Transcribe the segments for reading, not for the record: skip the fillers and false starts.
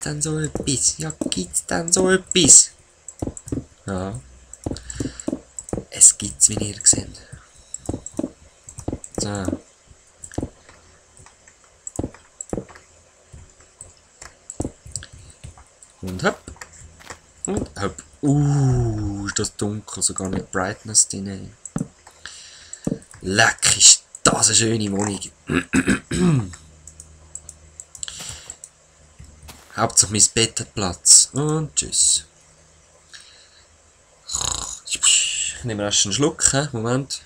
denn so etwas? Ja, gibt's denn so etwas? Ja. Es gibt's, wie ihr seht. So. Und hopp. Und hopp. Ist das dunkel, sogar mit Brightness drin. Leck, ist das eine schöne Wohnung. Hauptsache mein Bett hat Platz. Und tschüss. Ich nehme erst einen Schluck, he? Moment.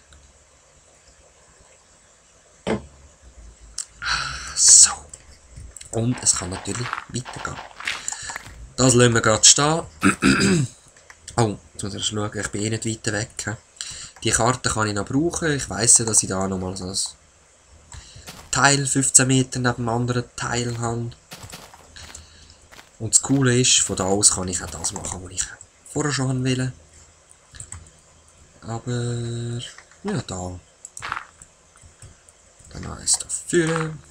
So. Und es kann natürlich weitergehen. Das lassen wir gerade stehen. Oh, jetzt muss ich schauen, ich bin eh nicht weiter weg. He? Die Karte kann ich noch brauchen. Ich weiss ja, dass ich da nochmal so ein Teil 15 Meter neben dem anderen Teil habe. Und das Coole ist, von da aus kann ich auch das machen, was ich vorher schon will. Aber ja, da. Dann eins da füllen.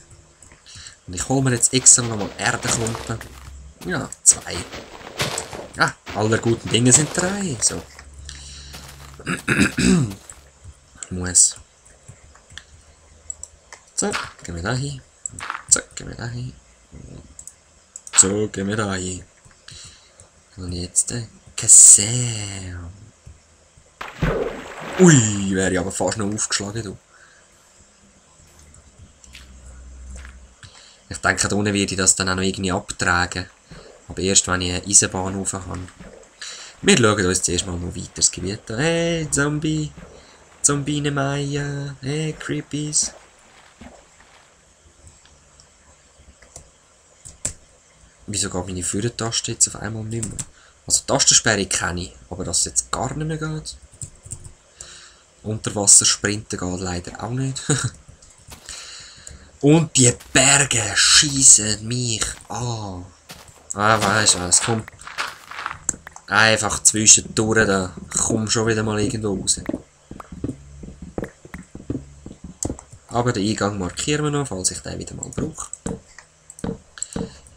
Und ich hole mir jetzt extra nochmal Erdenklumpen. Ja, 2. Ah, alle guten Dinge sind 3. So. Muss. So, gehen wir da hin. So, gehen wir da hin. So, gehen wir da hin. Und jetzt Kasam. Ui, wäre ich aber fast noch aufgeschlagen, du. Ich denke, da unten werde ich das dann auch noch irgendwie abtragen. Aber erst, wenn ich eine Eisenbahn rauf habe. Wir schauen uns zuerst mal noch weiter das Gebiet an. Hey, Zombie! Zombine Maya! Hey, Creepies! Wieso geht meine Führertaste jetzt auf einmal nicht mehr? Also Tastensperre kenne ich, aber dass es jetzt gar nicht mehr geht. Unterwassersprinten geht leider auch nicht. Und die Berge schießen mich an. Ah, weisst du was, komm. Einfach zwischendurch da. Komm schon wieder mal irgendwo raus. Aber den Eingang markieren wir noch, falls ich den wieder mal brauche.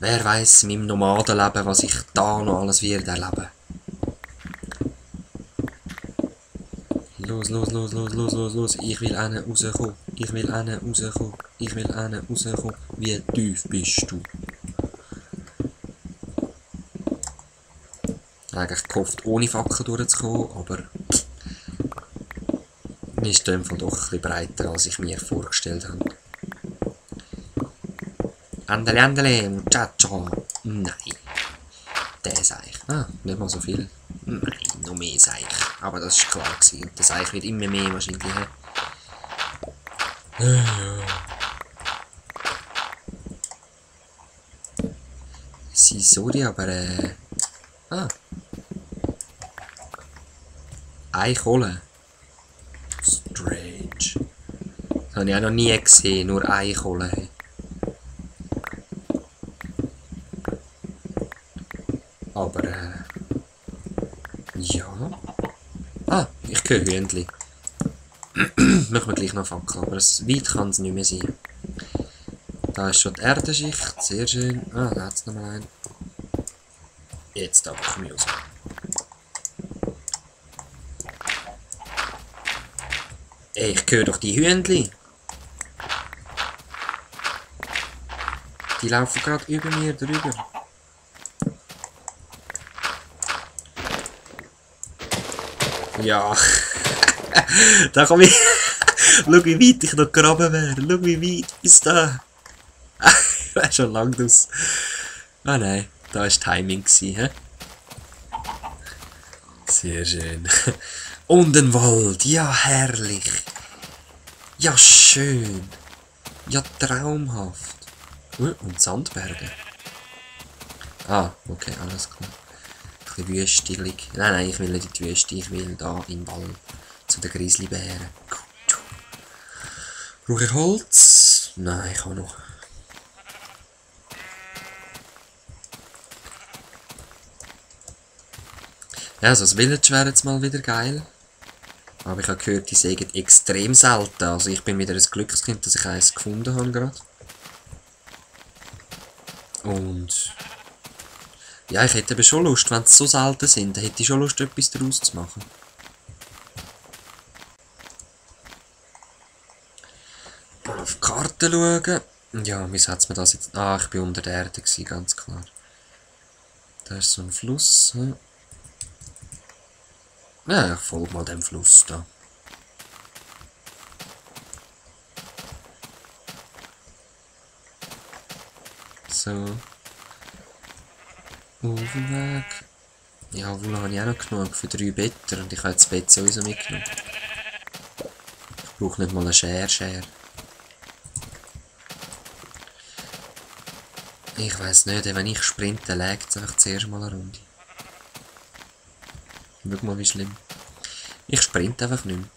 Wer weiss in meinem Nomadenleben, was ich da noch alles werde erleben. Los, los, los, los, los, los, los. Ich will einen rauskommen. Ich will einen rauskommen. Ich will einen rauskommen. Wie tief bist du? Eigentlich gehofft, ohne Fackel durchzukommen, aber mir ist der Fall doch ein bisschen breiter, als ich mir vorgestellt habe. Andele, andele, muchacho. Nein. Der Seich. Ah, nicht mal so viel. Nein, noch mehr Seich. Aber das war klar gewesen. Der Seich wird immer mehr wahrscheinlich. Sorry, aber ah. Eichholen. Strange. Das habe ich auch noch nie gesehen, nur Eichholen. Aber ja. Ah, ich höre Hühnchen. Machen wir gleich noch Fackel, aber weit kann es nicht mehr sein. Da ist schon die Erdenschicht, sehr schön. Ah, da hat es nochmal einen. Jetzt aber komme ich raus. Ey, ich höre doch die Hühnchen. Die laufen gerade über mir drüber. Ja. Da komme ich. Schau, wie weit ich noch graben wäre. Schau, wie weit bis da. Ich wäre schon lang das. Ah nein, da war Timing. He? Sehr schön. Und ein Wald. Ja, herrlich. Ja, schön. Ja, traumhaft. Und Sandberge. Ah, okay, alles klar. Ein bisschen wüstelig. Nein, nein, ich will nicht in die Wüste. Ich will da in den Wald. Zu den Grizzlybären. Gut. Brauche ich Holz? Nein, ich habe noch. Ja, also das Village wäre jetzt mal wieder geil. Aber ich habe gehört, die sägen extrem selten. Also ich bin wieder ein Glückskind, dass ich eins gefunden habe gerade. Und Ja, ich hätte aber schon Lust, wenn sie so selten sind, dann hätte ich schon Lust, etwas daraus zu machen. Mal auf die Karte schauen. Ja, wie setzt man das jetzt? Ah, ich bin unter der Erde gewesen, ganz klar. Da ist so ein Fluss. Hm? Ja, ich folge mal dem Fluss da. So. Aufweg. Ja, wohl habe ich auch noch genug für 3 Better und ich habe jetzt das Bett sowieso mitgenommen. Ich brauche nicht mal eine Schere. Ich weiss nicht, wenn ich sprinte, legt es einfach zuerst mal eine Runde. Schau mal, wie schlimm. Ich sprinte einfach nicht mehr.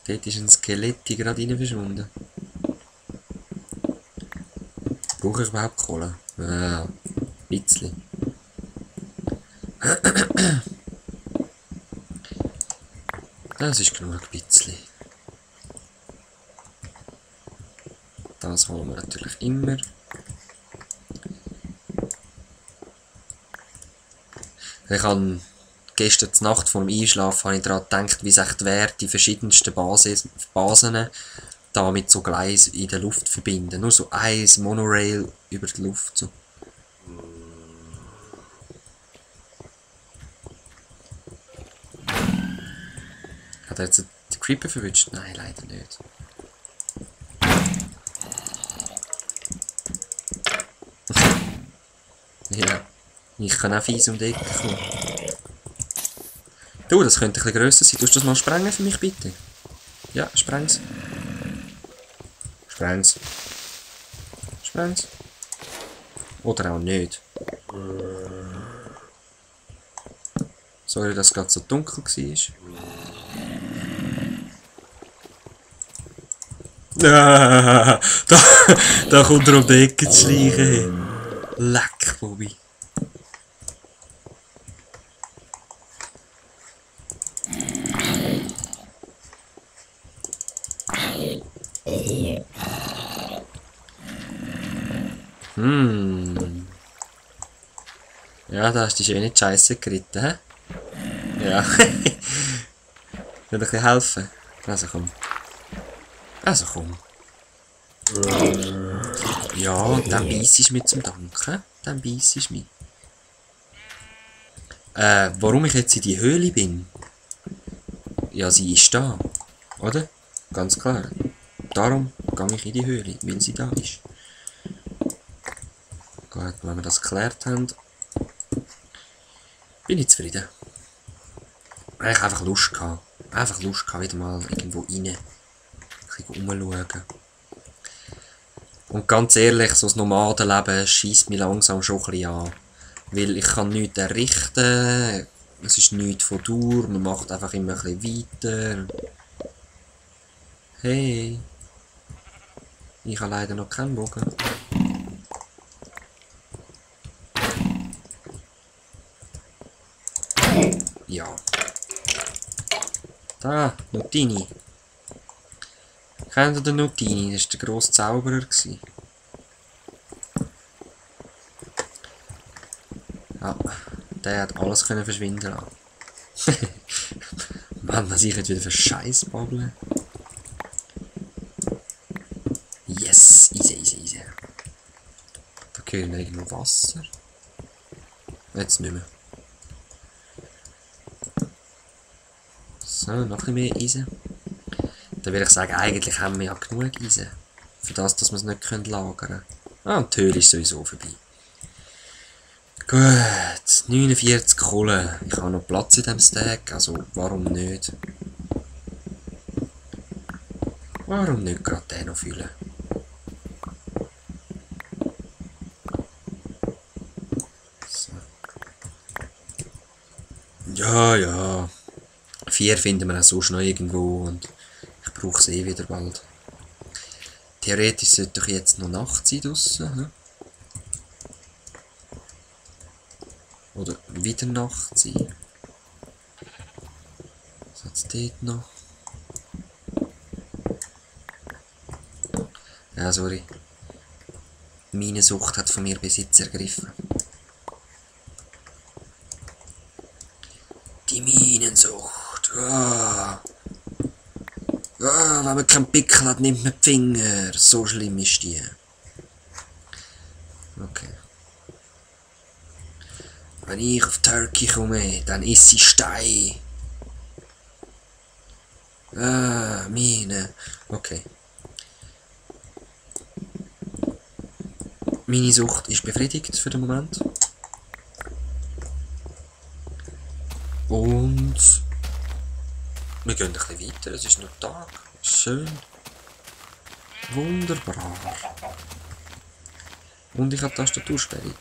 Dort ist ein Skelett gerade rein verschwunden. Brauche ich überhaupt Kohle? Ja, ein bisschen. Das ist genug, ein bisschen. Das holen wir natürlich immer. Ich habe gestern Nacht vor dem Einschlafen daran gedacht, wie es echt wäre, die verschiedensten Basen da mit so Gleis in der Luft verbinden. Nur so ein Monorail über die Luft. So. Hat er jetzt den Creeper verwünscht? Nein, leider nicht. Ja, ich kann auch fies um die Ecke kommen. Du, das könnte ein bisschen grösser sein. Tust du das mal sprengen für mich, bitte? Ja, spreng's. Spreng's. Spreng's. Oder auch nicht. Sorry, dass es gerade so dunkel war. Da kommt er um die Ecke zu schleichen. Leck, Bobby. Ja, da hast du die schöne Scheiße geritten, hä? Ja. Will ein bisschen helfen? Also komm. Also komm. Ja, dann beißt mir zum Danken. Dann beißt mir. Warum ich jetzt in die Höhle bin? Ja, sie ist da. Oder? Ganz klar. Darum gehe ich in die Höhle, weil sie da ist. Gut, wenn wir das geklärt haben, bin ich zufrieden. Ich habe einfach Lust gehabt. Einfach Lust gehabt, wieder mal irgendwo rein. Ein bisschen rumschauen. Und ganz ehrlich, so das Nomadenleben scheisst mich langsam schon ein bisschen an. Weil ich kann nichts errichten, es ist nichts von Dauer, man macht einfach immer ein bisschen weiter. Hey. Ich habe leider noch keinen Bogen. Ja. Da, Nutini. Kennt ihr den Nutini? Das war der grosse Zauberer. Ja, der hat alles können verschwinden lassen. Mann, was ich jetzt wieder für Scheiß babbeln. Yes, easy. Da gehört irgendwo Wasser. Jetzt nicht mehr. So, noch ein bisschen mehr Eisen. Dann würde ich sagen, eigentlich haben wir ja genug Eisen. Für das, dass wir es nicht lagern können. Ah, und die Höhle ist sowieso vorbei. Gut, 49 Kohle. Ich habe noch Platz in diesem Stack, also warum nicht? Warum nicht gerade den noch füllen? So. Ja. 4 finden wir auch so schnell irgendwo und ich brauche es eh wieder bald. Theoretisch sollte doch jetzt noch Nacht sein draussen, hm? Oder wieder Nacht sein. Was hat es dort noch? Ja, sorry. Die Minensucht hat von mir Besitz ergriffen. Die Minensucht. Ah. Ah, wenn man keinen Pickel hat, nimmt man die Finger. So schlimm ist die. Okay. Wenn ich auf Turkey komme, dann esse ich Stein. Ah, Mine. Okay. Meine Sucht ist befriedigt für den Moment. Und wir gehen ein bisschen weiter. Es ist noch Tag. Schön. Wunderbar. Und ich habe Tastatursperre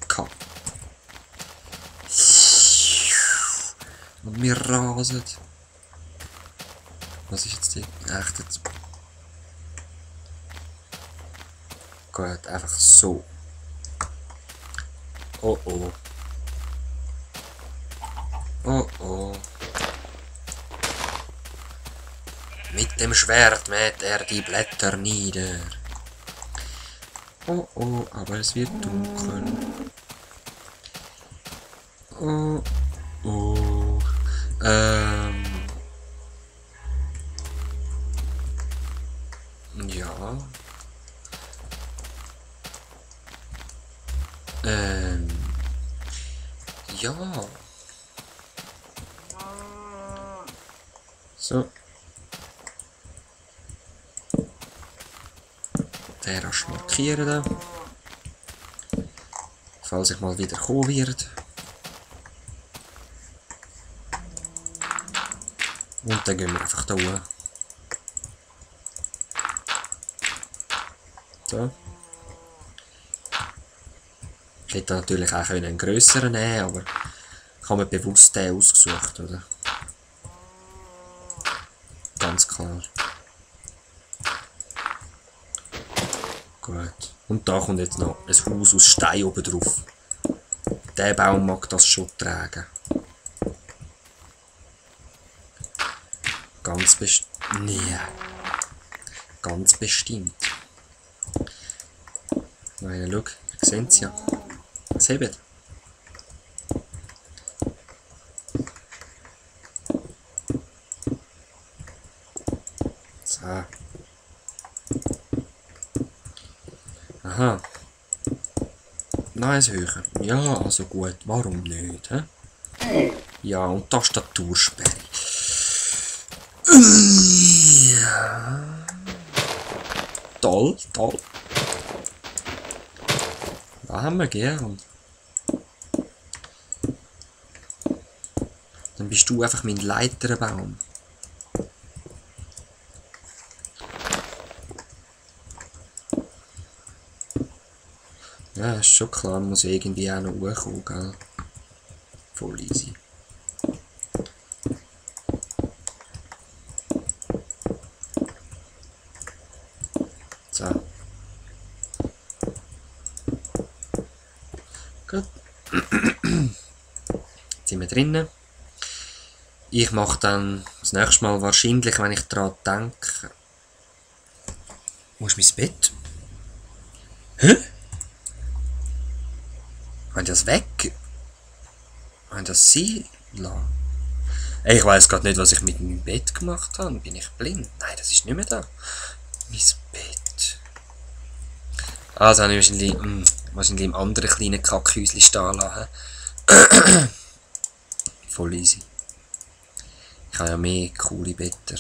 gehabt. Und wir rasen. Was ist jetzt die? Echt jetzt? Gut, einfach so. Oh oh. Oh oh. Mit dem Schwert mäht er die Blätter nieder. Oh oh, aber es wird dunkel. Oh oh. Ja. Ja. So. Den rasch markieren da. Falls ich mal wieder kommen wird. Und dann gehen wir einfach da hoch. So. Ich hätte natürlich auch einen grösseren nehmen, aber ich habe mir bewusst den ausgesucht, oder? Ganz klar. Gut. Und da kommt jetzt noch ein Haus aus Stein oben drauf. Der Baum mag das schon tragen. Ganz bestimmt. Nee. Ganz bestimmt. Nein, schau, ihr seht es ja. Was hebt? So. Aha. Nein, höher. Ja, also gut. Warum nicht? He? Ja, und Tastatursperre. Ja. Toll, toll. Da haben wir gern. Dann bist du einfach mein Leiterbaum. Ja, ist schon klar, muss irgendwie auch noch hochkommen, gell? Voll easy. So. Gut. Jetzt sind wir drinnen. Ich mache dann das nächste Mal wahrscheinlich, wenn ich daran denke. Wo ist mein Bett? Hä? Haben die das weg? Haben das sie lassen? Ich weiß gerade nicht, was ich mit meinem Bett gemacht habe. Bin ich blind? Nein, das ist nicht mehr da. Mein Bett. Also habe ich wahrscheinlich im anderen kleinen Kackhäuschen stehen lassen. Voll easy. Ich habe ja mehr coole Better.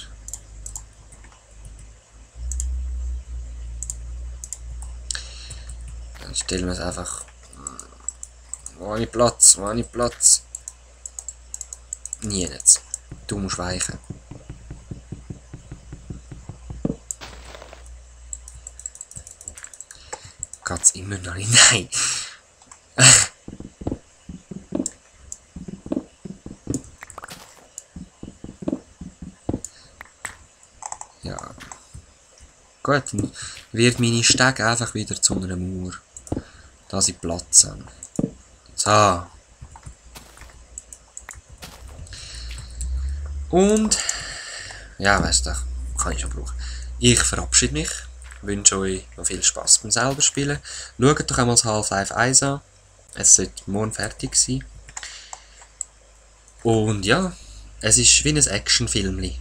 Dann stellen wir es einfach. Wo habe ich Platz? Wo habe ich Platz? Nie jetzt. Du musst weichen. Geht's immer noch nicht? Nein! Ja. Gut, dann wird meine Stege einfach wieder zu einer Mauer. Da sie Platz haben. So. Und ja, weißt du, kann ich schon brauchen. Ich verabschiede mich wünsche euch noch viel Spaß beim selber spielen. Schaut doch einmal das Half-Life 1 an. Es sollte morgen fertig sein. Und ja, es ist wie ein Actionfilmli.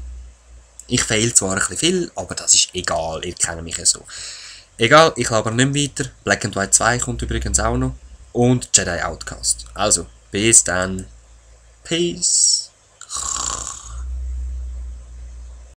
Ich fail zwar ein bisschen viel, aber das ist egal, ihr kennt mich ja so. Egal, ich laber nicht mehr weiter. Black and White 2 kommt übrigens auch noch. Und Jedi Outcast. Also, bis dann. Peace.